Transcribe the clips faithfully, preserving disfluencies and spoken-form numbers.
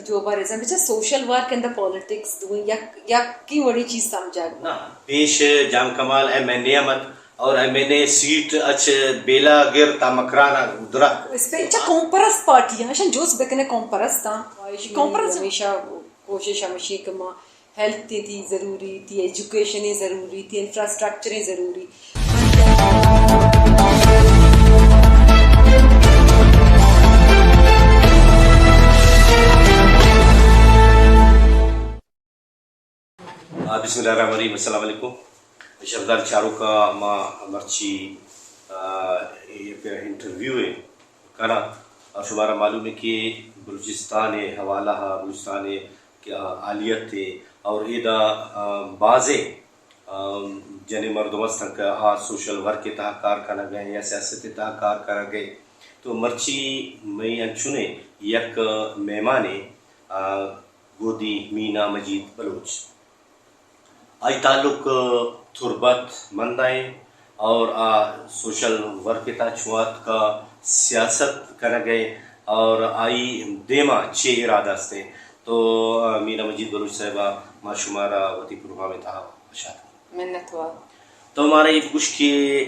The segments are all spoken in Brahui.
جوبارزم بچا social work and the politics دوئیں یک، یکیں وڑی چیز سمجھا۔ نہ، پیش جام کمال ایم این اے ہم ات، اور ایم این اے سیٹ اچ بیلا گر تا مکران آ درا۔ اس پہ اچھا قوم پرست پارٹی ہیں، اشان جوس بکنے قوم پرست ہیں۔ قوم پرست ہمیشہ کوشش ہمشی کہ ما ہیلتھ تے ٹی ضروری ٹی، ایجوکیشن ءِ ضروری ٹی، انفراسٹرکچر ءِ ضروری۔ آ، بسم اللہ الرحمن الرحیم۔ السلام علیکم۔ شرفدار چاروکاں، ما مرچی، آ، یک انٹرویو ءِ کنا اور شمارا معلوم ہے کہ بلوچستان ءِ حوالہ آ، بلوچستان ءِ کہ، آ، حالیت ءِ اور ایدا، آ، بازیں، آ، جنین مردم است کہ آ سوشل ورک ءِ تہا کار کنگ ءِ یا سیاست ءِ تہا کار کنگ ءِ۔ تو مرچی مئی انچنے یک مہمان ءِ، آ، گودی مینا مجید بلوچ۔ آئی تعلق تربت مند آ ءِ اور آ سوشل ورک ءِ تہا چون آتکا سیاست کنگ ءِ اور آئی دیما چے ارادہ است ءِ۔ تو مینا مجید بلوچ صاحب آ، ما شمارا وتی پروگرام ءِ تہا وشاتکے۔ منت وار۔ تو مارا ہیت گوش کہ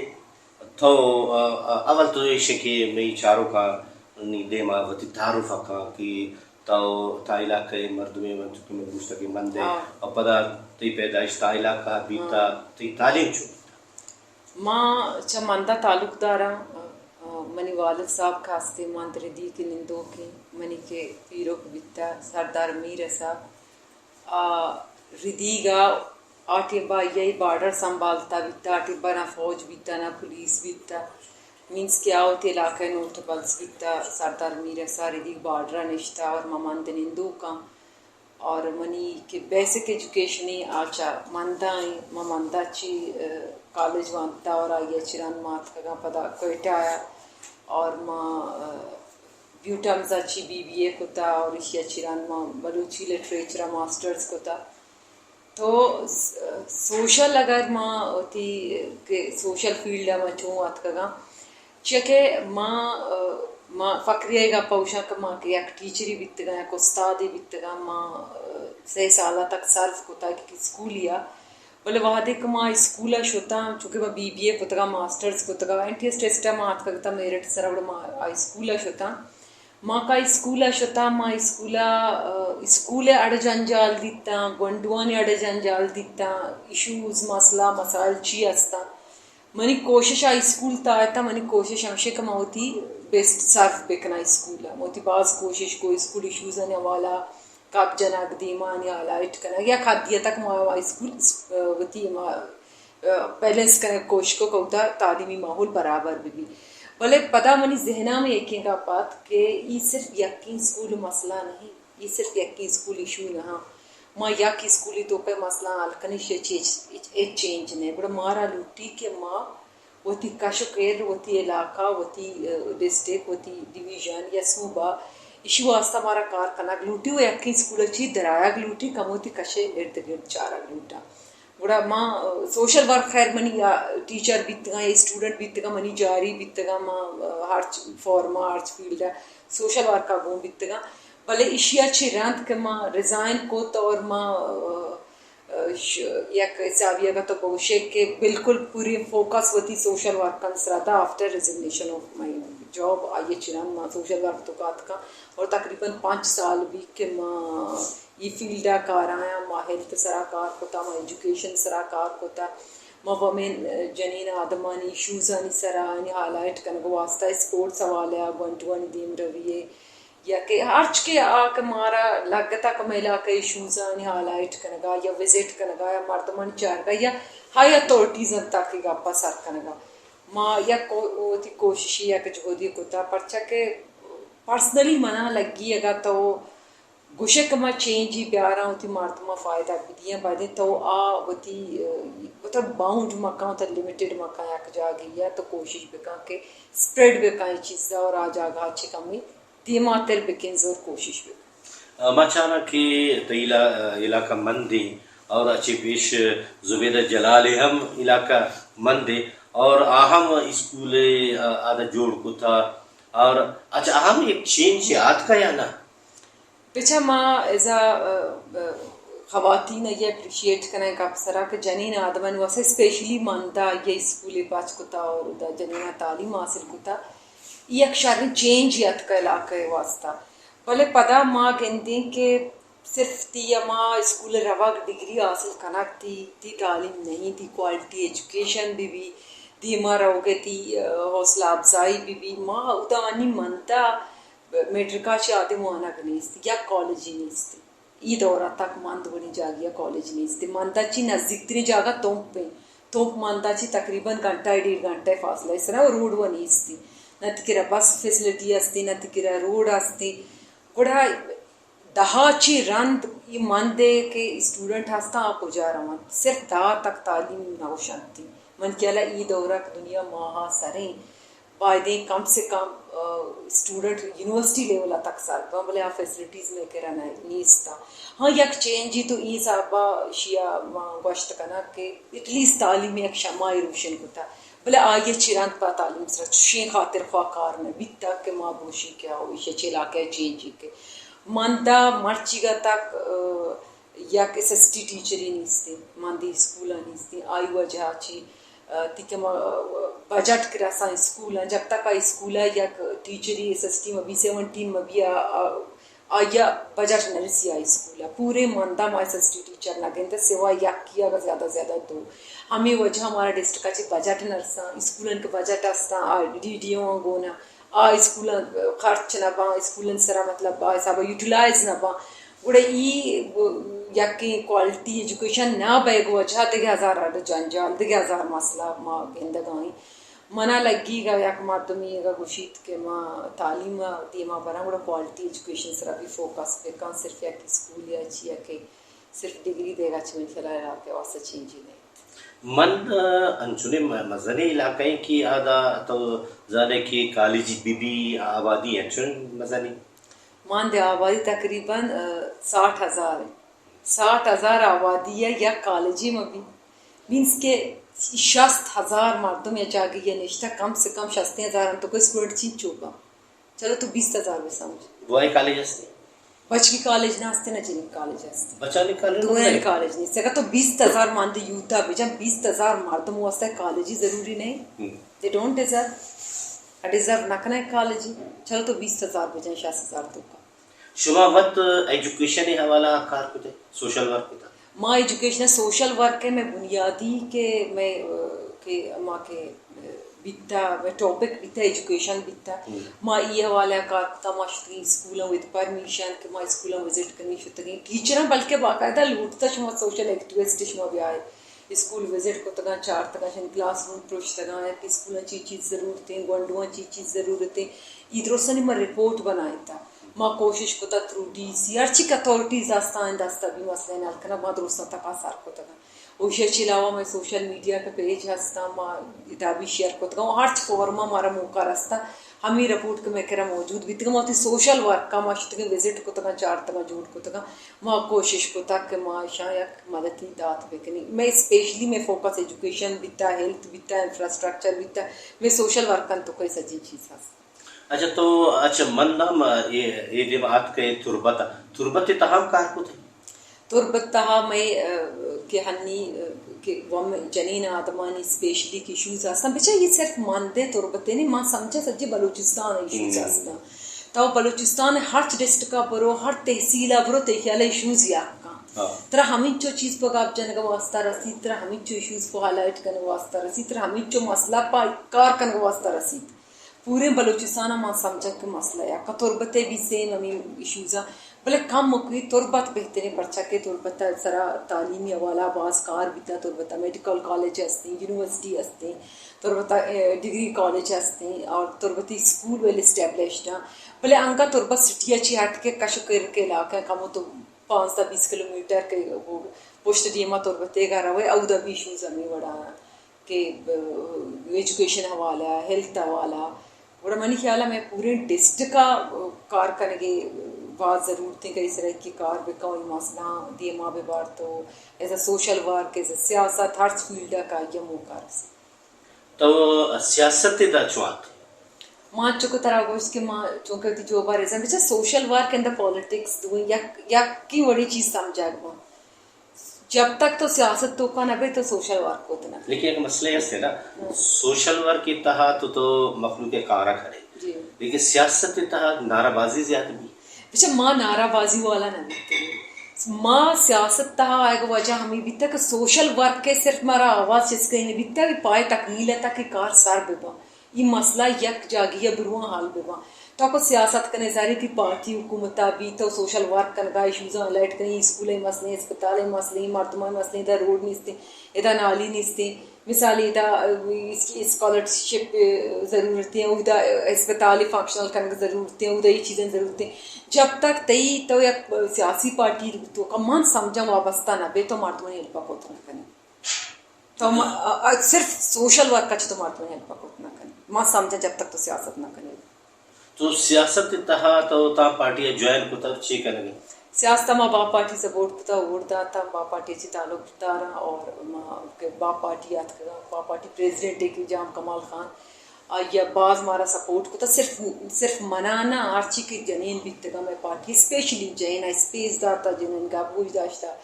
تو، آ، آ، اول تو ایشے کہ مئی چاروکا نی دیما وتی تعارف ءِ کن کہ تو تا علاقہ ءِ مردمے، من چونکہ من گوشتہ کہ مند ءِ، ہاں۔ اور پدا تئی پیدائش تا علاقہ بیتا، ہاں۔ تئی تعلیم چون بیتا؟ ما چہ مندا تعلق داراں، آ، آ، منی والد صاحب کاستے مند ردی کہ نندوکیں، منی کہ پیرک بیتا سردار میر اسا، آ، ردیگ آ، آ ٹیم با ای ای بارڈر سنبھالتا بیتا، آ ٹیم با نا فوج بیتا، نا پولیس بیتا، مینس کہ آ اوتے علاقہ نوٹیبلز بیتا، سردار میر اسا ردیگ بارڈر آ نشتا اور ما مند نندوکاں۔ اور منی کہ بیسک ایجوکیشن ءِ آ چا مندا ءِ، ما مندا چی، آ، کالج وانتا اور آئی ءَ چران ما اتکگاں پدا کوئٹہ آیا اور ما، آ، بیوٹمز آ چی بی بی اے کتا اور ایشی آ چران ما بلوچی لٹریچر آ ماسٹرز کتا۔ تو س-، سوشل اگر ما وتی کہ سوشل فیلڈ آ ما چون آتکگاں، چیا کہ ما، ما فخریہ ءِ گپ ءَ گوشاں کہ ما کہ یک ٹیچرے بیتگاں، یک استادے بیتگاں، ما سہ سال آ تک سرو کتا کہ اسکولی آ، ولے وہدے کہ ما اسکول آ شتاں، چونکہ ما بی بی اے کتگا، ماسٹرز کتگا، انٹری سسٹم آ اتکگ تا میرٹ سرا، گڑا ما آ اسکول آ شتاں۔ ما کا اسکول آ شتاں، ما اسکول آ، اسکول ءِ اڑ جنجال دیتاں، گونڈوانی اڑ جنجال دیتاں، ایشوز، مسئلہ مسائل چی ہستاں۔ منی کوشش آ اسکول تا اتاں، منی کوشش ہمشے کہ ما وتی بیسٹ سرو بکناں اسکول آ۔ ما وتی بھاز کوشش کو، اسکول ایشوز آنی حوالہ کپ جنگ، دیما آنی ہائلائٹ کنگ، یا حدی تک ما اسکول اس-، وتی ما بیلنس کنگ کوشش کو کہ اوتا تعلیمی ماحول برابر بہ بی۔ ولے پدا منی ذہن آ ہمے یکیں گپ آت کہ ای صرف یکیں اسکول مسئلہ نہیں، ای صرف یکیں اسکول ایشو نہ۔ ما یک اسکولی تو پہ مسئلہ حل کنی، ہچ، ہچ، ہچ چینج نے۔ گڑا مارا لوٹی کہ ما وتی کش و کر، وتی علاقہ، وتی، آ، ڈسٹرکٹ، وتی ڈویژن یا صوبہ، ایشی واسطہ مارا کار کنگ لوٹی و یکیں اسکول چی درایگ لوٹی، کموتی کش ارد گرد چارگ لوٹا۔ گڑا ما، آ، سوشل ورک، خیر منی یا ٹیچر بیتگاں یا اسٹوڈنٹ بیتگاں، منی جاری بیتگاں، ما، آ، ہرچ فارم آ، ہرچ فیلڈ آ سوشل ورک آ گون بیتگاں۔ بلے ایشی آ چہ رند کہ ما ریزائن کت اور ما، آ، آ، ش-، یک حسابی اگہ تو بگوشے کہ بالکل پوری فوکس وتی سوشل ورک آن سرا دا، after resignation of my job, I چنان ما سوشل ورک تو کاتکاں اور تقریباً پانچ سال بھی کہ ما ای فیلڈ آ کارایاں، ما ہیلتھ سرا کار کتا، ما ایجوکیشن سرا کار کتا، ما وومن، جنین آدمانی ایشوز آنی سرا آنی ہائلائٹ کنگ واسطہ اسپورٹس حوالہ آ گونڈو آنی دیم روی ء، یا کہ ہرچ کہ آ کہ مارا لگتا کہ ما علاقہ ایشوز آنی ہائلائٹ کنگا یا وزٹ کنگا یا مردمانی چارگا یا ہائی اتھارٹیز آن تاکہ گپا سر کنگا، ما یک کو-، وتی کوششی یا کہ جہدی کتا، پرچا کہ پرسنلی منا لگی اگہ تو گوشے کہ ما چینج ای بیاراں، وتی مردماں فائدہ بدیاں، بایدیں تو آ وتی، آ، وتا باؤنڈ مکان، وتا لمیٹڈ مکان، یک جاگہی آ تو کوشش بکن کہ اسپریڈ بکن ای چیزا اور آ جاگہ چہ کمی دیماتر بکن، زور کوشش بکن۔ آ، ما چاہنا کہ تئی علا-، علاقہ مند اے اور اچے پیش زبیدہ جلال اے ہم علاقہ مند اے اور آ ہم اسکول اے، آ، آدھا جوڑ کتا اور اچھا آ ہم ایک چینج آتکا یا نہ؟ بچا ما ایز ا، ا، ا، خواتین ء یہ اپریشیٹ کنائیں گپ سرا کہ جنین آدمانی واسطہ اسپیشلی من دا یہ اسکول ء پاچ کتا اور دا جنین آ تعلیم حاصل کتا، ای یک شریں چینج ء اتکا علاقہ ء واسطہ۔ ولے پدا ما گندیں کہ صرف تی ہما اسکول ء روگ، ڈگری حاصل کنگ، تی، تی تعلیم نہیں، تی کوالٹی ایجوکیشن بھی بھی، دیما روگ ء تی، ا، حوصلہ افزائی بھی بھی، ما اودا آنی منتا میٹرکا چی آدم وانگ نیست، یک کالجی نیست۔ ای دورا تک مند وڑی جاگہ کالج نیست۔ مندا چی نزدیک ترین جاگہ تمپ ء۔ تمپ مندا چی تقریباً گھنٹہ ء ڈیڑھ گھنٹہ ء فاصلہ اس نا، روڈ و نیست۔ نہ تی کرا بس فیسلٹی است، نہ تی کرا روڈ است۔ گڑا دہا چی رند ای مند ء کہ اسٹوڈنٹ ہستاں آ کجا رونت؟ صرف دہا تک تعلیم نہ ہوشنتی۔ من خیال ء ای دورک دنیا ماہا سریں۔ بایدیں کم سے کم، آ، اسٹوڈنٹ یونیورسٹی لیول آ تک سر بن، بلے آ فیسلٹیز مئے کرا نہ، نیست آ۔ ہاں، یک چینج ای تو ای حساب آ ایشی آ ما گوشت کناں کہ ایٹ لیسٹ تعلیم ء یک شمع ء روشن کتہ، بلے آئی ء چرانت پہ تعلیم سرا چشیں خاطر خواہ کار نہ بیتہ کہ ما گوشیں کہ او ایشی چہ علاقہ ء چینج ای کہ من دا مرچیگا تک، آ، یک ایس ایس ٹی ٹیچرے نیست ء، مندی اسکول آ نیست ء۔ آئی وجہ چی، آ، تیکہ ما، آ، بجٹ کرسا اسکول آ، جب تک آ اسکول آ یک ٹیچرے ایس ایس ٹی مبی، سیونٹین مبی آ، آ، آئی آ بجٹ نہ رسی آ اسکول آ۔ پورے مندا ما ایس ایس ٹی ٹیچر نہ گندہ، سوائے یکی اگر زیادہ زیادہ دو۔ ہمے وجہ ہمارا ڈسٹرکٹ آ چی بجٹ نہ رساں، اسکول آن کہ بجٹ استاں، آ ڈی ڈی او آن گونا۔ آ اسکول آن خرچ نہ باں، اسکول آن سرا مطلب آ حساب آ یوٹیلائز نہ باں، گڑا ای یکیں کوالٹی ایجوکیشن نہ بئیگ وجہ دگہ ہزار اڈ جنجال، دگہ ہزار مسئلہ ما گندگا ایں۔ منا لگیگا یک مردمی اگہ گوشیت کہ ما تعلیم ء دیما براں گڑا کوالٹی ایجوکیشن سرا بھی فوکس بکن، صرف یک اسکول یا چی کہ صرف ڈگری دیگا چی من خیال آ علاقہ واسطہ چینجی نہیں۔ من، آ، انچنیں م-، مزنیں علاقہ ایں کہ آ دا تو زانے کہ کالجی بی بی آبادی انچن مزنیں؟ مان دے آبادی تقریباً، آ، ساٹھ ہزار ایں۔ ساٹھ ہزار آبادی ء یک کالجی مبی، مینس کہ شست ہزار مردم یا جاگہ یا نشتہ، کم سے کم شست ہزار انتو کوئی اسٹوڈنٹ چین چوکا۔ چلو تو بیست ہزار بھی سمجھ۔ بوائے کالج است؟ بچکی کالج نہ است، نہ جنک کالج است۔ بچانی کالج دوئیں نہیں؟ کالج نہیں۔ اگر تو بیست ہزار ماندے یوتھ آ بجن، بیست ہزار مردم واسطہ کالج ہی ضروری نہیں۔ ہم۔ They don't deserve۔ آ ڈیزرو نہ کنے کالج ہی۔ چلو تو بیست ہزار بجن، شست ہزار تو کا۔ شما وت ایجوکیشن حوالہ آ کار کتے، سوشل ورک کتا؟ ما ایجوکیشن سوشل ورک ء میں بنیادی کہ میں، کہ ما کہ بیتا، ٹاپک بیتا، ایجوکیشن بیتا۔ ہم۔ ما ای حوالہ کار کتا، ما شتگیں اسکول ود پرمیشن کہ ما اسکول وزٹ کنی شتگیں۔ ٹیچراں بلکہ باقاعدہ لوٹتا شما سوشل ایکٹیوسٹ شما بیائے۔ اسکول وزٹ کتگاں، چارتگاں، شن کلاس روم پروشتگاں، یا کہ اسکول چی چیز ضرورت ہیں، گونڈواں چی چیز ضرورت ہیں۔ ای درستانی ما رپورٹ بنائیتا۔ ما کوشش کتا تھرو ڈی سی، ہرچی کہ اتھارٹیز استان دستا بھی مسئلہ حل کنا، ما درستان تک آ سر کتگاں۔ اوشی چی علاوہ مئے سوشل میڈیا کہ پیج ہستاں، ما ادا بھی شیئر کتگاں، و ہرچ فورم آ مارا موقع رستا، ہمیں رپورٹ کہ مئے کرا موجود بیتگاں، ما وتی سوشل ورک آ ما شتگیں، وزٹ کتگاں، چارتگاں، جوڑ کتگاں، ما کوشش کتگ کہ ما اشاں یک مدتی دات بکنیں۔ مئے اسپیشلی مئے فوکس ایجوکیشن بیتا، ہیلتھ بیتا، انفراسٹرکچر بیتا، مئے سوشل ورک آن تو کئی سجی چیز ہست۔ اچھا تو، اچھا من نام اے، اے دیم آتکے تربت آ۔ تربت تہا ہم کار کتے؟ تربت تہا مئے، آ، کہ ہنی، آ، کہ وم-، جنین آدمانی اسپیشلی کہ ایشوز ہستن، بچا یہ صرف من دے تربت نہیں، ما سمجھا سجے بلوچستان ایشوز ہم۔ ہستن۔ تو بلوچستان ہرچ ڈسٹرکٹ آ برو، ہر تحصیل آ برو، تیکھے والا ایشوز یکاں۔ ہاں۔ ترا ہمینچو چیز پہ گپ جنگ واسطہ رسید، ترا ہمینچو ایشوز پہ ہائی لائٹ کنگ واسطہ رسید، ترا ہمینچو مسئلہ پہ کار کنگ واسطہ رسید۔ پوریں بلوچستان آ ما سمجھک کہ مسئلہ یکا، تربت ء بھی سیم ہمے ایشوز آ، بلے کم مکوی تربت بہتریں، پرچا کہ تربت ء سرا تعلیمی حوالہ بھاز کار بیتا، تربت ء میڈیکل کالج ہستیں، یونیورسٹی ہستیں، تربت ء، اے، ڈگری کالج ہستیں اور تربتی اسکول ویل اسٹیبلشڈ آ، بلے انگا تربت سٹی ء چی ہٹ کے کش و کر کے علاقہ کمو تو پانزدہ بیست کلومیٹر کہ او پشت ڈیما تربت ء گا روئے، اودا بھی ایشوز ہمے وڑا آ۔ کہ، آ، ایجوکیشن حوالہ، ہیلتھ حوالہ، گڑا منی خیال آ مئے پوریں ڈسٹرکٹ آ، آ، کار کنگے بھاز ضرورت ء کہ اس طرح کہ کار بکن، ای مسئلہ دیما ببار تو as a social work, as a سیاست، ہر فیلڈ آ کائیہ موقع رسے۔ تو سیاست ء دا چوات؟ ما چکو ترا گوشت کہ ما چونکہ وتی جوبا ریزائن، بچا social work and the politics دوئیں یک، یکیں وڑی چیز سمجھاک بہ۔ جب تک تو سیاست توکا نہ بے تو سوشل ورک اوت نہ۔ لیکن ایک مسئلہ است ہے نا، ہاں۔ سوشل ورک کے تحت تو، تو مخلوق کارا کرے، جی۔ لیکن سیاست کے تحت نعرہ بازی زیادہ بھی۔ بچا ما نعرہ بازی والا نہ بیتہ۔ ما سیاست تہا آئیگا وجہ ہمیں بیتہ کہ سوشل ورک کے صرف مارا آواز چسکئی نہ بیتہ کہ پائے تکمیل تک کہ کار سر ببا۔ ای مسئلہ یک جاگہی آ برواں حل ببا۔ تو کو سیاست کنے ظاہر ٹی پارٹی حکومت آ بھی تو سوشل ورک کنگا، ایشوز آن ہائلائٹ کنے، اسکول مسئلے، ہسپتال مسئلے، مردمان مسئلے، دا روڈ نیستے، ادا نالی نیستے۔ مثال ادا اس کی اسکالرشپ ضرورت ہے، اودا ہسپتال فنکشنل کنگ ضرورت ہے، اودا یہ چیزیں ضرورت ہے۔ جب تک تئی تو یک سیاسی پارٹی تو کمان سمجھا وابستہ نہ بے تو مردمان ہیلپ کوت نہ کنے۔ تو ما، آ، آ، صرف سوشل ورک اچ تو مردم ہیلپ کوت نہ کنے۔ ما سمجھا جب تک تو سیاست نہ کنے۔ تو سیاست تہا تو تا پارٹی جوائن کتو چے کنگے؟ سیاست ما با پارٹی سپورٹ کتا، ووٹ داتا، با پارٹی چی تعلق دارا اور ما کہ با پارٹی آتکگا، با پارٹی پریزیڈنٹ ہے کہ جام کمال خان، آئی بھاز مارا سپورٹ کتا۔ صرف، صرف منا نہ، ہرچی کہ جنین بیتگا مئے پارٹی، اسپیشلی جنین آ اسپیس داتا، جنین گپ گوش داشتا۔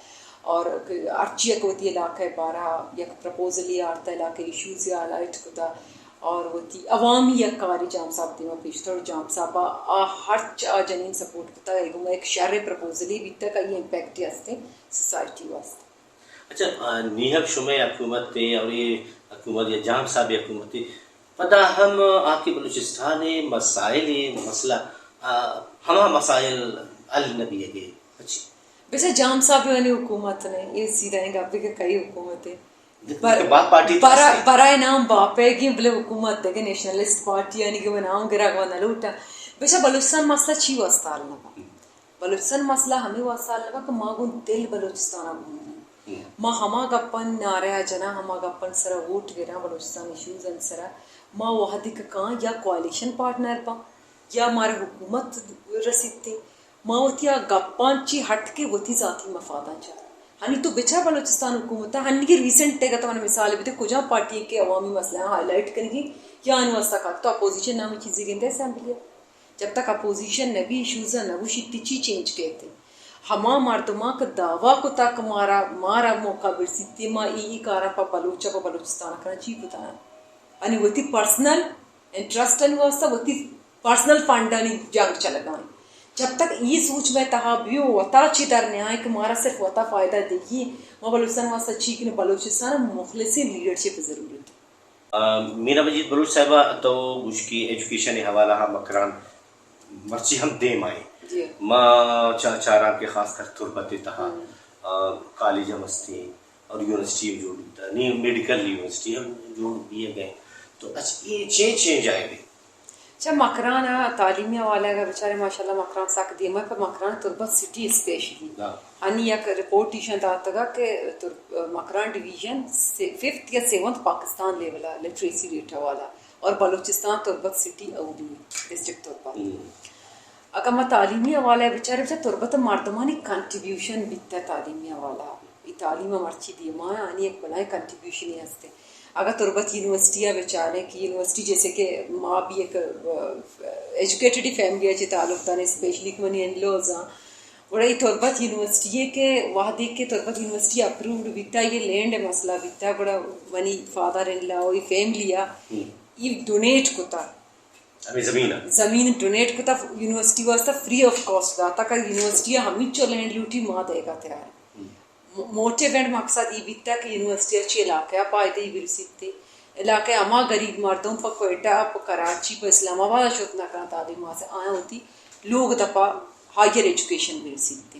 اور ہرچی کہ وتی علاقہ بارہ یک پروپوزل آرتا، علاقہ ایشوز ہائلائٹ کتا اور وتی عوامی یک کاری جام صاحب دیما پیش تر، جام صاحب آ ہرچ آ جنین سپورٹ کتا، ایگو یک شر پروپوزل بیتا کہ یہ امپیکٹ ہستے سوسائٹی واسطے۔ اچھا، آ، نی ہم شمئے حکومت تے اور یہ حکومت یا جام صاحب حکومت تے پدا ہم آ کہ بلوچستان مسائل مسئلہ، آ، ہما مسائل حل نہ بیگے۔ اچھا۔ بچا جام صاحب آنی حکومت نے، یہ سیدھا ہیں گپے کہ کئی حکومت ہے۔ بر-، باپ پارٹی برا-، تاسے۔ برائے نام باپیگی بلے حکومت دگہ نیشنلسٹ پارٹی آنی کہ وہ نام گرا گوا نہ لوٹا۔ بچا بلوچستان مسئلہ چی واسطہ حل نہ با؟ بلوچستان مسئلہ ہمے واسطہ حل نہ با کہ ما گون دل بلوچستان آ گون ء۔ ما ہما گپانی نعرہ آ جناں، ہما گپانی سرا ووٹ گراں، بلوچستان ایشوز آنی سرا ما وہدے کہ کان یا کوائلیشن پارٹنر باں یا مارا حکومت رسیتے، ما وتی آ گپان چی ہٹ کے وتی ذاتی مفاداں چار۔ ہنی تو بچار بلوچستان حکومت آ، ہنی کہ ریسنٹ تیگا تو من مثال بدے، کجا پارٹی کہ عوامی مسئلہ ہائی لائٹ کنگی یا آن واسطہ کار تو اپوزیشن نامی چیزی گندے اسمبلی آ۔ جب تک اپوزیشن نہ بی، ایشوز آ نہ گوشی، تی چی چینج کیتے؟ ہما مردماک دعویٰ کتا کہ مارا، مارا موقع برسیتے، ما ای، ای کارا پا بلوچ آ، پا بلوچستان آ کنا چی کتا؟ یعنی وتی پرسنل انٹرسٹ آنی واسطہ، وتی پرسنل فنڈ آنی جنگ چلگا ہیں۔ جب تک ای سوچ میں تہا بیو، وتا چی در نیائے کہ مارا صرف وتا فائدہ دیگی، ما بلوچستان واسطہ چی کنے، بلوچستان مخلصیں لیڈرشپ ضرورت ہے۔ آ، مینا مجید بلوچ صاحبہ، تو گوشکی ایجوکیشن حوالہ آ مکران مرچی ہم دیم آئے۔ جی۔ ما چا-، چاراں کہ خاص کر تربت تہا، ہم۔ آ، کالج ہم استے اور یونیورسٹی ہم جوڑ بیتا، نی میڈیکل یونیورسٹی ہم جوڑ بیے گئے۔ تو اچ-، اے چینج، چینج آئے گئے۔ اچھا، مکران آ تعلیمی حوالہ اگہ بچارے، ماشاءاللہ مکران سک دیما، پر مکران تربت سٹی اسپیشلی۔ ہاں۔ ہنی یک رپورٹ ایشاں داتگا کہ تر-، مکران ڈویژن سے-، ففتھ یا سیونتھ پاکستان لیول آ لٹریسی ریٹ حوالہ اور بلوچستان تربت سٹی اولی ڈسٹرکٹ تربت۔ ہم۔ اگہ ما تعلیمی حوالہ بچارے، بچار تربت مردمانی کنٹریبیوشن بیتہ تعلیمی حوالہ۔ ای تعلیم ہم ہرچی دیما آنی ایک بلائیں کنٹریبیوشن ہی ہستے۔ اگہ تربت یونیورسٹی آ بچارے کہ یونیورسٹی جیسے کہ ما بھی ایک، آ، ایجوکیٹڈ فیملی آ چی تعلق داریں، اسپیشلی کہ منی ان لوز آں، گڑا ای تربت یونیورسٹی ہے کہ وہدے کہ تربت یونیورسٹی اپرووڈ بیتا، یہ لینڈ مسئلہ بیتا، گڑا منی فادر ان لا و ای فیملی آ ہم۔ ای ڈونیٹ کتا۔ ہمے زمین آ؟ زمین ڈونیٹ کتا یونیورسٹی واسطہ فری آف کاسٹ داتا کہ یونیورسٹی آ ہمیچو لینڈ لوٹی ما دے گا تیار۔ ہم۔ مو-، موٹو اینڈ مقصد ای بیتا کہ یونیورسٹی اچھی علاقہ آ پائدہ ای برسیتے۔ علاقہ ہما غریب مردم پہ کوئٹہ، پہ کراچی، پہ اسلام آباد آ شوت نہ کنا تعلیم واسطے، آیاں وتی لوگ دپا ہائیر ایجوکیشن برسیتے۔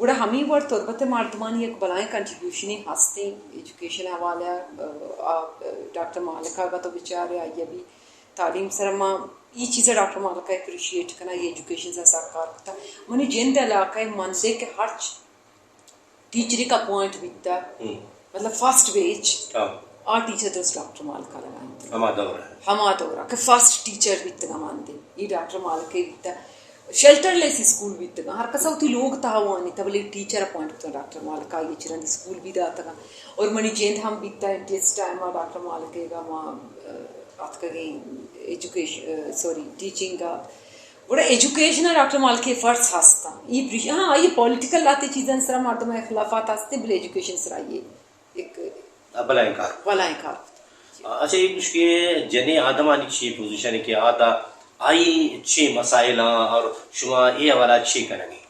گڑا ہمے وڑ تربت مردمانی یک بلائیں کنٹریبیوشنے ہستیں ایجوکیشن حوالہ آ، آ، ڈاکٹر مالک آگا تو بچارے آئی بھی تعلیم سر ما ای چیز ڈاکٹر مالک اپریشیٹ کنا، یہ ایجوکیشن سر ساکار کتا۔ منی جند علاقہ مندے کہ ہرچ ٹیچر کا اپوائنٹ بیتا، ہم۔ مطلب فرسٹ بیچ، ہاں۔ آ ٹیچر دوست ڈاکٹر مالکا لگائیں۔ ہما دور ہے۔ ہما دور ہے کہ فرسٹ ٹیچر بیتگا ماندے، ای ڈاکٹر مالکے بیتا۔ شیلٹر لیس اسکول بیتگا، ہر کسا وتی لوگ تہا وانی تا، بلے ٹیچر اپوائنٹ کتا ڈاکٹر مالکا، یہ چرند اسکول بھی داتگا۔ اور منی جند ہم بیتا انٹیس ٹائم آ ڈاکٹر مالکے گا ما، آ، آتکگیں ایجوکیشن، سوری، ٹیچنگ آ۔ گڑا ایجوکیشن آ ڈاکٹر مالکی فرض ہستا۔ ای پریش-، ہاں، ای پولیٹیکل آتے چیزان سرا مردم اختلافات ہستے، بلے ایجوکیشن سرا یہ ایک بلائیں کار۔ بلائیں کار۔ اچھا، یہ کچھ کہ جنین آدمانی چی پوزیشن ہے کہ آتا آئی چی مسائل آ اور شما یہ حوالہ چی کنگے؟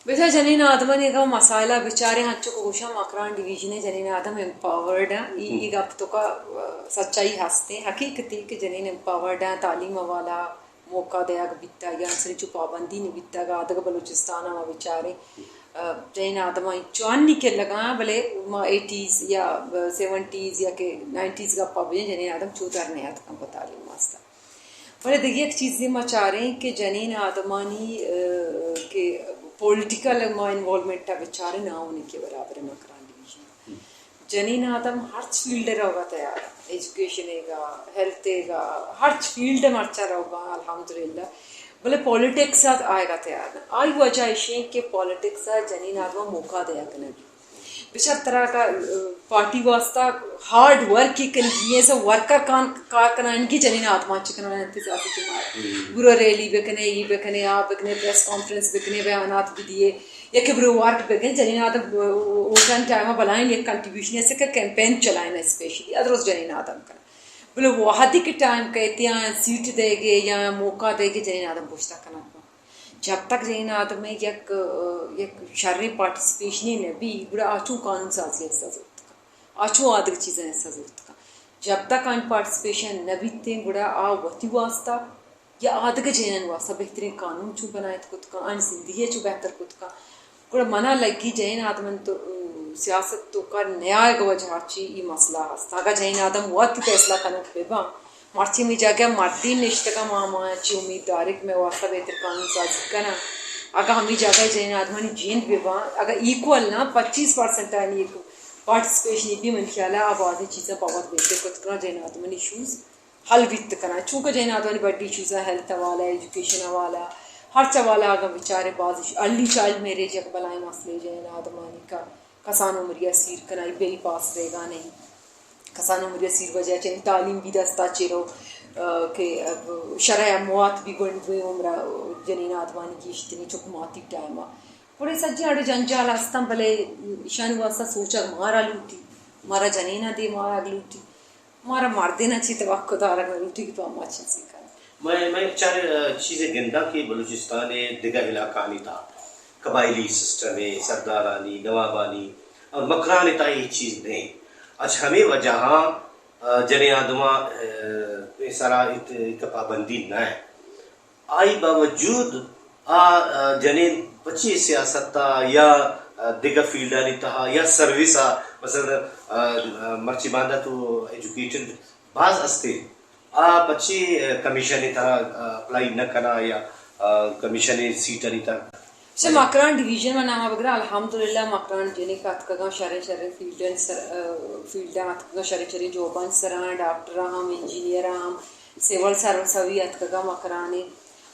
بچار جنین آدمانی اگہ مسائل آ بچارے، ہنچو کہ گوشاں مکران ڈویژن ء جنین آدم امپاورڈ آ۔ ای، ای گپ تو کا، آ، سچائی ہستے، حقیقتے کہ جنین امپاورڈ آ، تعلیم حوالہ موقع دیاگ بیتگ یا انچو پابندی نی بیتگ، آدگہ بلوچستان آ ما بچارے، آ، جنین آدم انچو ہنی کہ لگا، بلے ما ایٹیز یا سیونٹیز یا کہ نائنٹیز گپا بجن، جنین آدم چو در نیاتکن پہ تعلیم واسطہ۔ ولے دگہ یک چیزے ما چاریں کہ جنین آدمانی، آ، کہ پولیٹیکل ما انوالومنٹ آ بچاریں، نا اونے کہ برابر مکران ڈویژن۔ جنین آدم ہرچ فیلڈ ء روگا تیار ء، ایجوکیشن ء گا، ہیلتھ ء گا، ہرچ فیلڈ ء مرچا روگا الحمدللہ۔ ولے پولیٹکس آ آئیگا تیار نہ۔ آئی وجہ اشیں کہ پولیٹکس آ جنین آدم ء موقع دیاگ نہ بی۔ بچار ترا اگہ، آ، پارٹی واسطہ ہارڈ ورک ء کنگی ء، سو ورکر کان کار کنائینگی، جنین آدمان چی کنائینگ انت سیاسی جماعت۔ گڑا ریلی بکنے، ای بکنے، آ بکنے، پریس کانفرنس بکنے، بیانات بدیے، یا کہ برو ورک بکنے، جنین آدم اوٹان ٹائم آ بلائیں یک کنٹریبیوشن اسے کہ کیمپین چلائنا اسپیشلی، ادروس جنین آدم کنا۔ بلے وہدی کہ ٹائم کیتے آ سیٹ دے گے یا موقع دے گے، جنین آدم پشتا کنک۔ جب تک جنین آدم ء یک، یک شریں پارٹیسپیشنے نہ بی، گڑا آ چون قانون سازی ایسا زرت کن؟ آ چون آدگہ چیزاں ایسا زرت کن؟ جب تک آن پارٹیسپیشن نہ بیتیں، گڑا آ وتی واسطہ یا آدگہ جنین واسطہ بہترین قانون چون بنائت کت کن، آن زندگی ء چون بہتر کت کن؟ گڑا منا لگی جنین آدم تو، سیاست تو کر نیائگ وجہ چی ای مسئلہ است۔ اگہ جنین آدم وت فیصلہ کنوک بباں، مرچی ہمے جاگہ مردین نشتگاں، ما ہما چی امید داریں کہ مئے واسطہ بہتر قانون سازی کناں۔ اگہ ہمے جاگہ جنین آدمانی جند بباں، اگہ ایکول نا پچیس پرسنٹ آنی ایک پارٹیسپیشن بی، من خیال آ بازیں چیزاں پاور بہتر کت کناں، جنین آدمانی ایشوز حل بیت کناں۔ چونکہ جنین آدمانی بڈی ایشوز آ ہیلتھ حوالہ، ایجوکیشن حوالہ، ہرچ حوالہ اگہ بچارے باز ایش-، ارلی چائلڈ میرج یک بلائیں مسئلہ جنین آدمانی کا کسان عمری آ سیر کنائی بل پاس بیگا نہیں۔ کسان عمری آ سیر وجہ چہ تعلیم بھی دستا چیرو، آ، کہ شرح موات بھی گونڈوے عمر آ جنین آدمانی گیشتنی چک ماتی ٹائم آ۔ گڑا سجے اڑے جنجال ہستن، بلے ایشانی واسطہ سوچگ مارا لوٹی، مارا جنین آ دے مارا لوٹی۔ مارا مردین آ چی توقع دارگ نہ لوٹی کہ تو ہما چیزے کن۔ میں، میں چار، آ، چیزے گنداں کہ بلوچستان ء دگہ علاقہ آنی تہا قبائلی سسٹم ء، سردارانی، نوابانی اور مکران ء تہا اے چیز نہیں۔ اچ ہمے وجہ آ، آ، جنین آدم آ، آ، اے سرا ات، ات پابندی نہ ء۔ آئی باوجود آ، آ، جنین پچی سیاست آ یا، آ، دگہ فیلڈ آنی تہا یا سروس آ، مثلاً، آ، آ، مرچی باندا تو ایجوکیٹڈ بھاز ہستے، آ پچی، آ، کمیشن تہا، آ، اپلائی نہ کنا یا، آ، کمیشن سیٹ آنی تہا۔ سے مکران ڈویژن و نام بگرا، الحمدللہ مکران جنک اتکگاں شریں شریں فیلڈ سر، آ، فیلڈ آتکگاں شریں شریں جاب آن سرا، ڈاکٹر ہم، انجینئر ہم، سول سروس بھی اتکگا مکرانے۔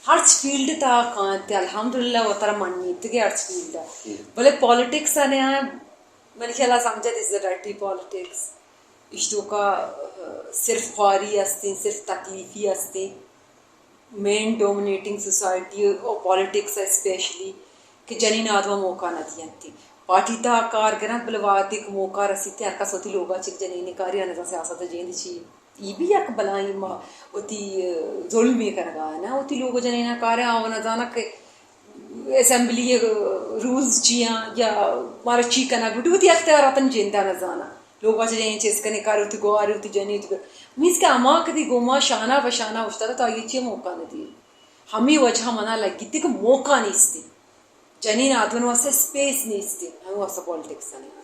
ہرچ فیلڈ تا کانتے الحمدللہ وترا منیتگے ہرچ فیلڈ آ۔ بلے پالیٹکس آ نے آ منی خیال آ سمجھا this is a dirty politics۔ اشتوکا، آ، صرف خواری استیں، صرف تکلیفی استیں۔ مین ڈومینیٹنگ سوسائٹی و پالیٹکس آ اسپیشلی کہ جنین آدم آ موقع نہ دینت۔ پارٹی تا کار گرنت، بلے وہدیک موقع رسیت ہر کس وتی لوگا چک جنین کاری آ نظر سیاست جیند چی۔ ای بھی یک بلائیں ما وتی ظلمے کنگا نا، وتی لوگ جنین کارے آ نہ زانک کہ اسمبلی رولز چی آ یا مارا چی کنگ لوٹی، وتی اختیاراتن جندا نہ زانا۔ لوگ واچ جنین چیز کنے کارے، وتی گوارے، وتی جنین تو مینس کہ ہما کدی گوما شانہ بہ شانہ اوشتاتا تو آئی چی موقع نہ دی۔ ہمے وجہ منا لگیتے کہ موقع نیستی، جنین آدمن واسطہ اسپیس نیستی، ہمے واسطہ پالیٹکس آ نیاڑت۔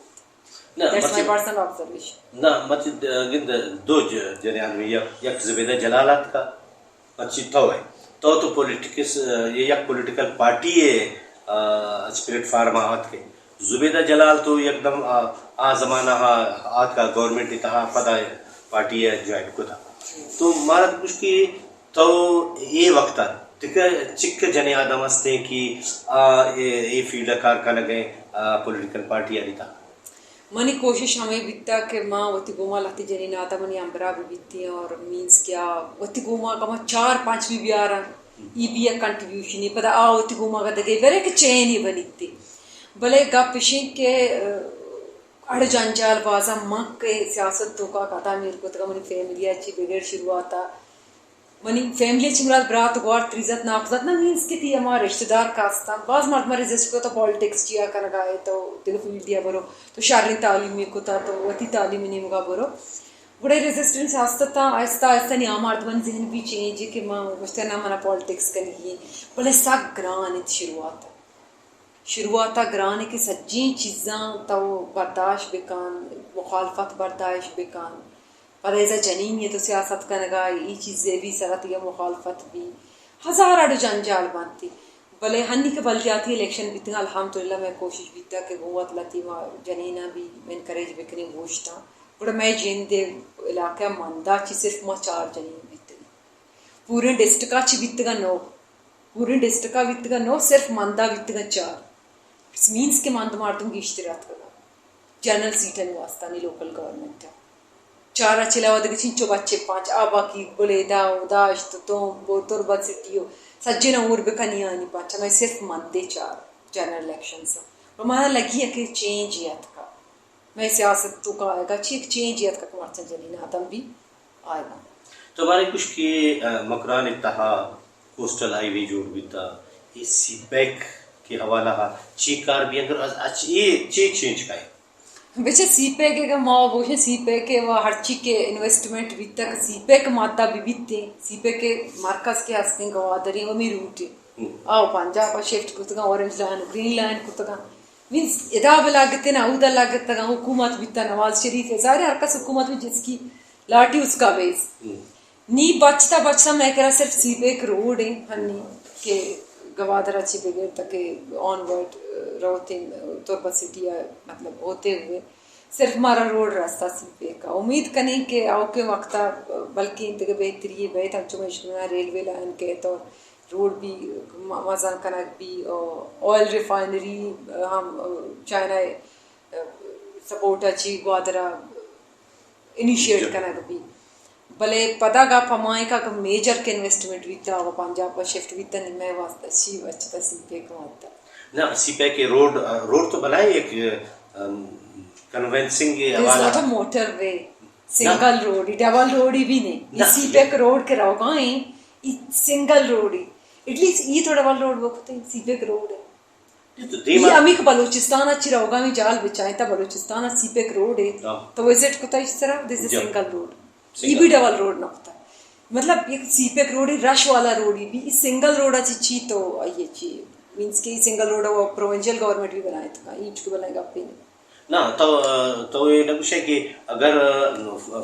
نہ، That's my مطلب personal observation. نہ، مطلب، گند دو ج-، جنین آدمی یک، یک زبیدہ جلال آتکا، پچی تو ہے۔ تو تو پولیٹکس، یہ یک پولیٹیکل پارٹی ہے، آ، اچ پلیٹ فارم آتکے۔ زبیدہ جلال تو یکدم، آ، آ زمانہ آ آتکا گورنمنٹ تہا پدا پارٹی ہے جوائن کتا۔ تو مارا تو کچھ کہ تو اے وخت آ تکہ چکہ جنین آدم ہستیں کہ آ اے، اے فیلڈ آ کار کنگ ء، آ، پولیٹیکل پارٹی آنی تا؟ منی کوشش ہمے بیتا کہ ما وتی گوما لہتے جنین آتا منی ہمبراہ بہ بیتیں اور مینز کیا وتی گوما کما چار پانچ بھی بیارن، ای بھی یک کنٹریبیوشن ای۔ پدا آ وتی گوما اگہ دگہ برے کہ چین ای بنیتے۔ بلے گپ اشیں کہ، اڑ جنجال بھازا من کہ سیاست توکا قدم ایر کتگا، منی فیملی آ چی بغیر شروعات آ منی فیملی چی مراد برات گوار تریزت ناکوزت نہ، مینز کہ تی ہما رشتہ دار کاستان بھاز مردم ریزسٹ کو تو پالیٹکس چیا کنگا ہے تو تیرے فیلڈ دیا برو تو شارین تعلیم کتا تو وتی تعلیم نیمگا برو۔ گڑا ریزسٹنس ہست تا، آہستہ آہستہ نی آ مردمانی ذہن بھی چینج ہے کہ ما گوشتہ نہ منا پالیٹکس کنگی ہے، بلے سک گران انت شروعات۔ شروعات آ گران ء کہ سجین چیزاں تو برداشت بکن، مخالفت برداشت بکن، پدا ایسا جنین ء تو سیاست کنگا ای چیز ء بھی سرا تیان مخالفت بھی، ہزار اڑ جنجال بنتی۔ بلے ہنی کہ بلدیاتی الیکشن بیتگا الحمدللہ مئے کوشش بیتا کہ گوں وت لتی ما جنین آ بھی انکریج بکنیں گوشتاں۔ گڑا مئے جند ء علاقہ مندا چی صرف ما چار جنین بیتگیں۔ پوریں ڈسٹرکٹ آ چی بیتگا نو، پوریں ڈسٹرکٹ آ بیتگا نو، صرف مندا بیتگا چار۔ مینز کہ مند مردم گیشتر آتکگا جنرل سیٹانی واسطہ نی لوکل گورنمنٹ آ۔ چار آ چلاوہ دگہ چنچو بچے پانچ، آ باقی بلیدہ و داشت و تونپ و تربت سٹی و سجن آ ہور بکنی آنی پانچ، ہمے صرف مندے چار جنرل الیکشنز آ۔ و منا لگی کہ چینج ہی آتکا۔ مئے سیاست تو کائے گا چی یک چینج یات کہ مرچاں جنین آدم بھی آئے گا۔ تو بارے کچھ کہ، آ، مکران تہا کوسٹل ہائی وے جوڑ بیتا، اے سی پیک کے حوالہ ہا چی کار بھی اگر اچ-، اے چی چینج کائے؟ بچہ سی پیک اگر ما بوشے سی پیک کے وہ ہرچی کے انویسٹمنٹ بیتا کہ سی پیک ماتا بھی بیتے، سی پیک کے مرکز کے ہستیں گوادری و می روٹے۔ ہم۔ آو پنجاب آ شفٹ کتگا، اورنج لائن، گرین لائن کتگا۔ مینز ادا بلاگتنا، اودا لگتگا، حکومت بیتا نواز شریف ہے، ظاہر ہے ہر کس حکومت میں جس کی لاٹھی اس کا بیس۔ ہم۔ نی بچتا بچتا مئے کرا صرف سی پیک روڈ ہے ہنی کہ گوادر اچی بغیر تک آن ورڈ روتیں تربت سٹی آ مطلب ہوتے ہوئے صرف مارا روڈ رستہ سی پیک کا۔ امید کنیں کہ اوکے وقتا بلکہ دگہ بہتری بیت، ہنچو مشکل ریلوے لائن کیت اور روڈ بھی م-، مزن کنگ بھی، آئل ریفائنری ہم چائنا سپورٹ اچی گوادر انیشیٹ کنگ بھی۔ بلے پدا گپ ہمائیں کہ اگہ میجر کہ انویسٹمنٹ بیتا و پنجاب آ شفٹ بیتا نی مئے واسطہ چی بچتا سی پیک وانتا۔ نہ، سی پیک کے روڈ، روڈ تو بلائے ایک، ام، کنونسنگ ہے۔ It is not a motorway. Single road ہی، ڈبل روڈ ہی بھی نہیں۔ یہ سی پیک روڈ کے روگا ہیں، یہ سنگل روڈ ہی۔ ایٹ لیسٹ یہ تو ڈبل روڈ وہ کتے ہیں، سی پیک روڈ ہے۔ یہ تو یہ دیما ہمیں کہ بلوچستان اچی روگا میں جال بچائیں تا بلوچستان سی پیک روڈ ہے۔ ہاں۔ تو وزٹ کتا اس طرح، دس اے سنگل روڈ۔ یہ بھی ڈبل روڈ نہ کتا۔ مطلب یہ سی پیک روڈ ہی، رش والا روڈ ہی بھی، یہ سنگل روڈ اچی چی تو یہ چی، مینس کہ یہ سنگل روڈ وہ پروونشل گورنمنٹ بھی بنائے تھا، اینچ کو بنائے گا پہ نہیں۔ نہ، تو، تو یہ نہ گوشے کہ اگر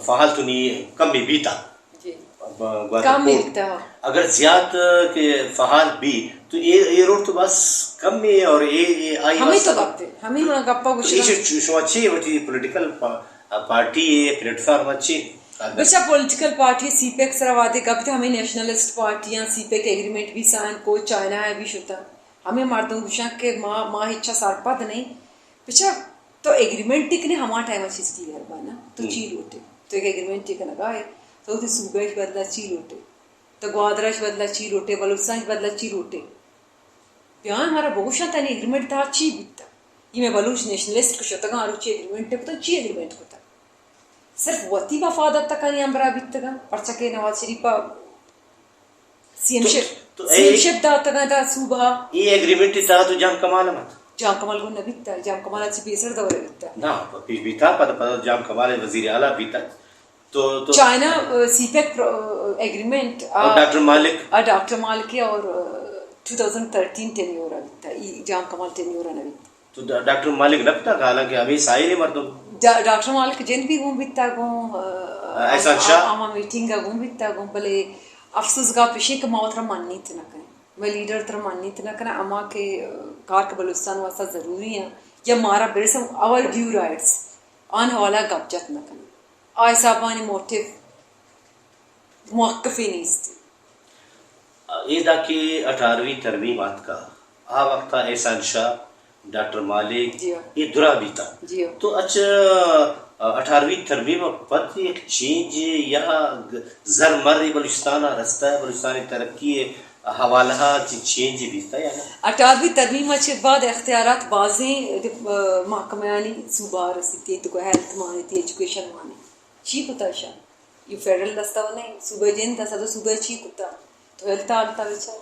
فعال تو نہیں کم بھی بیتا۔ جی۔ ب-، گوادر کم پورٹ۔ بیتا۔ اگر زیات کہ فعال بھی تو یہ، یہ روڈ تو بس کم ہے اور یہ، یہ آئی ہمیں تو واسطہ گپ ہے، ہمیں ہاں گپا گوشے۔ تو یہ شو-، شو اچھی وتی پولیٹیکل پا-، پارٹی ہے، پلیٹ فارم اچھی۔ بچا پولیٹیکل پارٹی سی پیک سرا وعدے گپ تھے، ہمیں نیشنلسٹ پارٹیاں سی پیک ایگریمنٹ بھی سائن کو، چائنا ہے بھی شتا۔ ہمیں مردم گوشاں کہ ما، ما ہچا سرپد نہیں۔ بچا تو ایگریمنٹ ٹک نے ہما ٹائم اچ اس کلیئر بانا تو ہم۔ چی لوٹے؟ تو ایک ایگریمنٹ ٹک لگا ہے تو تے صوبہ اچ بدلا چی لوٹے؟ تو گوادر اچ بدلا چی لوٹے؟ بلوچستان اچ بدلا چی لوٹے؟ بیان ہمارا بگوشاں تانی ایگریمنٹ تا چی بیتا؟ یہ میں بلوچ نیشنلسٹ کو شتگاں آروچی ایگریمنٹ ٹک تو چی ایگریمنٹ کتا؟ صرف وتی مفادات تکانی ہمبراہ بیتگاں، پرچا کہ نواز شریف آ سی ایم تو، شپ، تو سی ایم اے، شپ داتگاں دا صوبہ۔ اے ایگریمنٹ ء تحت تو جام کمال ہم ات؟ جام کمال گون نہ بیتا، جام کمال اچی پیسر دور بیتا۔ نہ، پیش بیتا، پدا، پدا جام کمال وزیر اعلیٰ بیتا۔ تو، تو چائنا، آ، سی پیک پرو-، آ، ایگریمنٹ، اور آ، ڈاکٹر مالک؟ آ، ڈاکٹر مالک اور، آ، ٹو تھاؤزنڈ تھرٹین ٹینیور بیتا، ای جام کمال ٹینیور نہ بیتا۔ تو ڈا-، ڈاکٹر مالک نہ پتہ، حالانکہ ہمے سائل مردم۔ ڈا-، ڈاکٹر مالک جند بھی گون بیتا گون، آ، احسان شاہ۔ آ، ہما میٹنگ آ گون بیتا گون، بلے افسوس گپ اشی کہ ما وترا منیت نہ کنیں۔ مئے لیڈر ترا منیت نہ کناں، ہما کہ، آ، کار کہ بلوچستان واسطہ ضروری ہیں یا مارا برسم our due rights آن حوالہ گپ جت نہ کناں۔ آ حسابانی موٹو موقفی نیست۔ اے دا کہ اٹھارہویں ترمیم آتکا، آ وخت آ احسان شاہ ڈاکٹر مالک، جی ہو۔ یہ درا بیتا۔ جی ہو۔ تو اچھا، اٹھارہویں ترمیم آ پد یک چینج یا گ-، زر مر بلوچستان آ رستہ، بلوچستان ترقی حوالہ چی چینج بیتا یا نا؟ اٹھارہویں ترمیم آ چہ بعد اختیارات بازیں، آ، محکمہ آنی صوبہ آ رسیتے، تو ہیلتھ مانے تی، ایجوکیشن مانے۔ چی کتا شان؟ ای فیڈرل دستہ و نہیں، صوبہ جند دستہ، تو صوبہ چی کتا؟ تو ہیلتھ حالت آ بچار،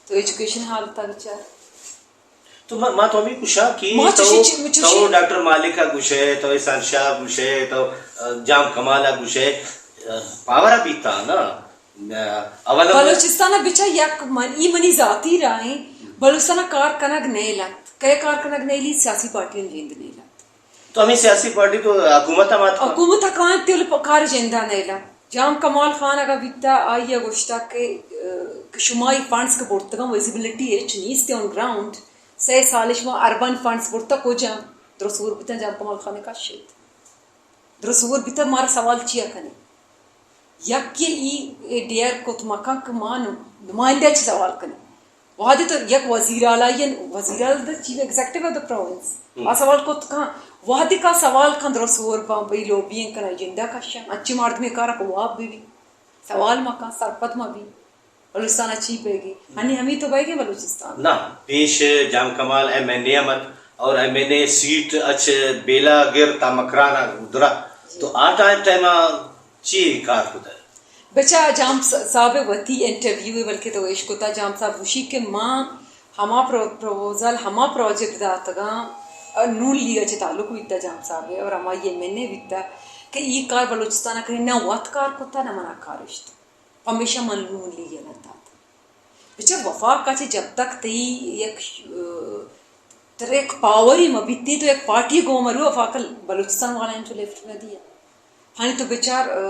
تو ایجوکیشن حالت آ بچار۔ تو ما، ما تو ہمیں گوشاں کہ ما تو، چوشی چی-، چوشی تو ڈاکٹر مالک آ گوشے، تو احسان شاہ گوشے، تو، آ، جام کمال آ گوشے، آ، پاور آ بیتا نا۔ آ، اول ہم بلوچستان آ بچار یک من-، ای منی ذاتی رائے، بلوچستان آ کار کنگ نیلت۔ کئے کار کنگ نیلی؟ سیاسی پارٹی ہم جند نیلت۔ تو ہمیں سیاسی پارٹی تو حکومت ہم آتکا۔ حکومت آ کان تے ولے کار جندا نیلا۔ جام کمال خان اگا بیتا، آئی آ گوشتا کہ، آ، کہ شما ای فنڈز کہ برتگان، ویزیبلٹی ہچ نیست آن گراؤنڈ۔ سے سال شما اربان فنڈز برتا کجا؟ درست ہور بیتا جام کمال خان کشت۔ درست ہور بیتا مارا سوال چیا کنے؟ یک کہ ای ڈیئر کت مکان کہ ما نم-، نمائندہ چی سوال کنی۔ وہدے تو یک وزیر اعلیٰ، وزیر اعلیٰ دا chief executive of the province, ہم۔ آ سوال کت کان، وہدے کا سوال کان درست ہور بان، بھئی لوبی ان کنا ایجنڈا کشان، اچی مردمی کارا کو واب بی بی، سوال مکان، سرپد مبی، بلوچستان اچی بیگی، ہنی ہمی تو بیگی بلوچستان۔ نا، پیش جام کمال ایم این اے آ مت، اور ایم این اے سیٹ اچ بیلا گر تا مکران آ درا، جی۔ تو آ ٹائم، ٹائم آ چی کار کتہ؟ بچا جام س-، صاحب وتی انٹرویو ء بلکہ تو اش کتا، جام صاحب گوشی کہ ما ہما پرو-، پروپوزل، ہما پروجیکٹ داتگاں، اور نون لیگ ء چہ تعلق بیتا جام صاحب ء، اور ہمائی ایم این اے بیتا کہ ای کار بلوچستان ء کنی نہ وت کار کتا نہ منا کار اشت، پمیشا من نون لیگ ء نہ دات۔ بچا وفاق آ چہ جب تک تئی یک، آ، ترا یک پاورے مہ بیت، تئی تو یک پارٹی گون مرو، وفاق بلوچستان والایان تو لفٹ نہ دیا۔ ہنی تو بچار، آ،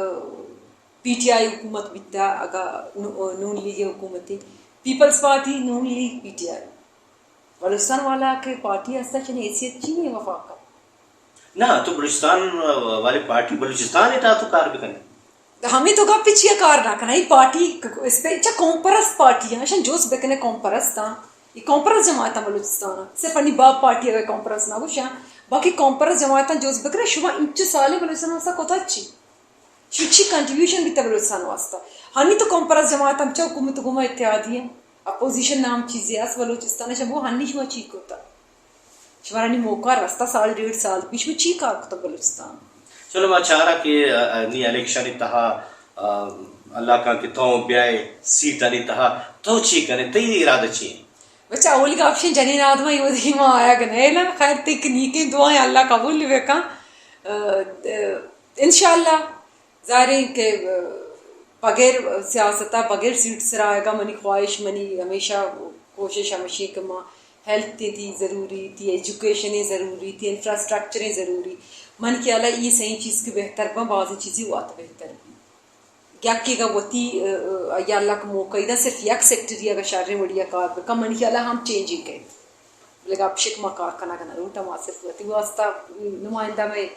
پی ٹی آئی حکومت بیتا، اگا نو-، نون لیگ حکومتے، پیپلز پارٹی، نون league, P T I. Balochistan والا کہ پارٹی ہستا چنے حیثیت چی نہیں وفاق۔ نہ، تو بلوچستان والے پارٹی بلوچستان ء تہا تو کار بکنے۔ ہمے تو گپ چیا کار نہ کنا، ای پارٹی ک-، اسپے-، چا قوم پرست پارٹی آ، اشان جوست بکنے قوم پرست آ، ای قوم پرست جماعت آ بلوچستان آ، صرف انی باب پارٹی اگر قوم پرست نہ گوشاں، باقی قوم پرست جماعت آ جوست بکنے، شما انچو سالے بلوچستان واسطہ کتا چی؟ شما چی کنٹریبیوشن بیتا بلوچستان واسطہ؟ ہنی تو قوم پرست جماعت ہم چا حکومت گوما اتحادی ہیں، اپوزیشن نام چیزے اس بلوچستان، شما ہنی شما چی کتا؟ شمارا نی موقع رستا، سال ڈیڑھ سال پیش میں چی کار کتگ بلوچستان؟ چلو ما چارا کہ، آ، آ، نی الیکشن ء تہا، آ، اللہ کان کہ تو بیائے سیٹ آنی تہا، تو چی کنے، تئی ارادہ چی انت؟ بچہ اولی گپ شین جنین آدم ای ودی ما آیا گنے نا، خیر تک نیکیں دعائیں اللہ قبول بکن۔ آ، آ، انشاءاللہ۔ ظاہر ہے کہ، آ، بغیر سیاست آ، بغیر سیٹ سرا آئیگا، منی خواہش، منی ہمیشہ کوشش ہمشی کہ ما ہیلتھ تی ضروری، تی ایجوکیشن ضروری، تی انفراسٹرکچر ضروری۔ من خیال آ ای سہی چیز کہ بہتر بن، بازی چیزی وات بہتر بی۔ یکے گا وتی، آ، آ، یا اللہ کہ موقع دا صرف یک سیکٹری اگا شریں وڑی آ کار بکن، من خیال آ ہم چینجنگ کیت۔ بلے گپ شک ما کار کنگ نہ لوٹاں، ما صرف وتی واسطہ نمائندہ مئے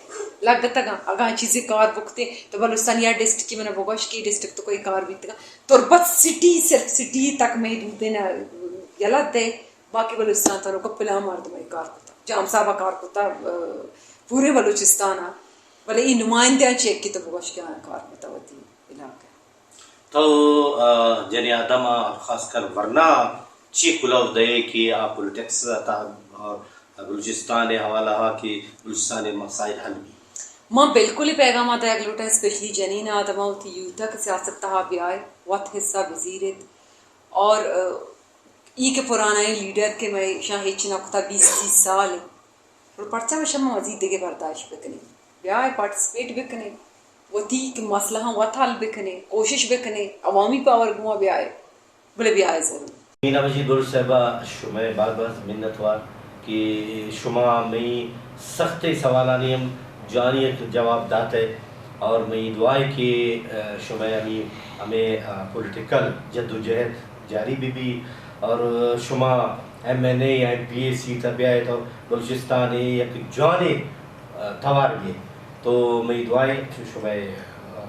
لگتگاں۔ اگاں چیزے کار بکتے تو بلوچستان یا ڈسٹرکٹ کی منا بگوش کہ ڈسٹرکٹ تو کوئی کار بیتگا۔ تربت سٹی، صرف سٹی تک محدود ہے نا، یلہ دے، باقی بلوچستان تنوکا پلان مردم ء کار کتا۔ جام صاحب ء کار کتا، آ، پورے بلوچستان آ، بلے ای نمائندہ آن چیک کی تو بگوش کہ آیاں کار کتا وتی علاقہ۔ تو، آ، جنی آدم آ خاص کر ورنا چی کلہو دئے کہ آ پولیٹکس آتا اور بلوچستان ء حوالہ آ کہ بلوچستان ء مسائل حل بی؟ ما بالکل ای پیغام آ دئیگ لوٹاں، اسپیشلی جنین آدم آ وتی یوتھ آ کہ سیاست تہا بیائے، وت حصہ بزیریت اور، آ، ای کہ پرانائیں لیڈر کہ مئے اشاں ہچ نہ کتا، بیست تیس سال ء، گڑا پرچا مشا ما مزید دگہ برداشت بکنیں؟ بیائے پارٹیسپیٹ بکنیں، وتی کہ مسئلہ آں وت حل بکنیں، کوشش بکنیں، عوامی پاور گوما بیائے، بلے بیائے ضرور۔ مینا مجید بلوچ صاحبہ، شمئے بھاز بھاز منت وار کہ شما مئی سختیں سوالانی ہم جوانی اٹ جواب داتہ اور مئی دعا ء کہ، آ، شمئے ہمی، ہمے، آ، پولیٹیکل جدوجہد جاری بہ بی اور شما ایم این اے یا ایم پی اے سیٹ آ بیائے تو بلوچستان ء یک جوانیں، آ، توار بی۔ تو مئی دعا ء شمئے، آ،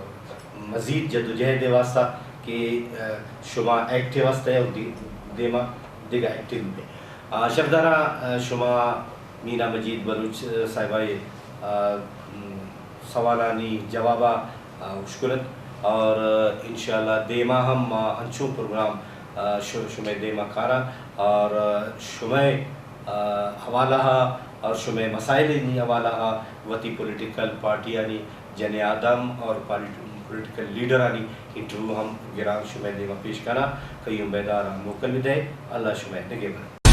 مزید جدوجہد ء واسطہ کہ، آ، شما ایکٹیو است ء اور دی-، دیما دگہ ایکٹیو بے۔ آ، شرفدار آ، آ، شما مینا مجید بلوچ، آ، صاحبہ ءِ، آ، م، سوالانی جواب آ، آ، اشکنت اور، آ، انشاءاللہ دیما ہم ما انچو پروگرام، آ، ش-، شمئے دیما کاران اور، آ، شمئے، آ، حوالہ آ اور شمئے مسائل نی حوالہ آ وتی پولیٹیکل پارٹیانی جن آدم اور پالیٹ-، پولیٹیکل لیڈرانی انٹرویو ہم گران شمئے دیما پیش کنا۔ قیوم بیدار آن موکل بدے۔ اللہ شمئے نگہبان۔